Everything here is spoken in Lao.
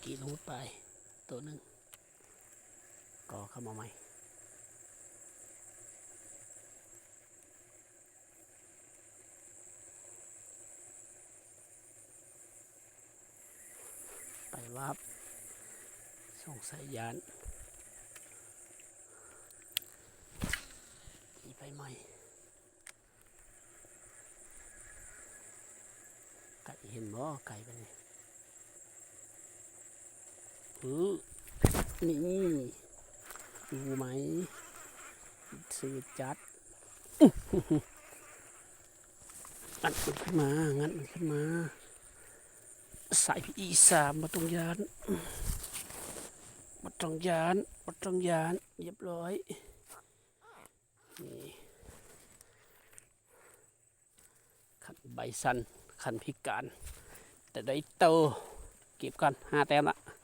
ກີດຮູດໄປໂຕໜຶ່ງ ກໍເຂົ້າມາໃໝ່. ໄປວາບ ສົງໄສຢ້ານ ຂີ່ໄປໃໝ່. ໄກ່ເຫັນບໍ່? ໄກ່ປານນີ້. ອື້ ນີ້ ຢູ່ໄໝ? ຊື່ຈັດ ງັດມັນຂຶ້ນມາ ງັດມັນຂຶ້ນມາ. ສາຍພີອີສາມ ບໍ່ຕ້ອງຢ້ານ ບໍ່ຕ້ອງຢ້ານ ບໍ່ຕ້ອງຢ້ານ. ຮຽບຮ້ອຍ. ນີ້ ຄັນໃບສັ້ນ ຄັນພິການ ແຕ່ໄດ້ໂຕ. ເກັບກ່ອນ ຫ້າແຕ້ມລະ.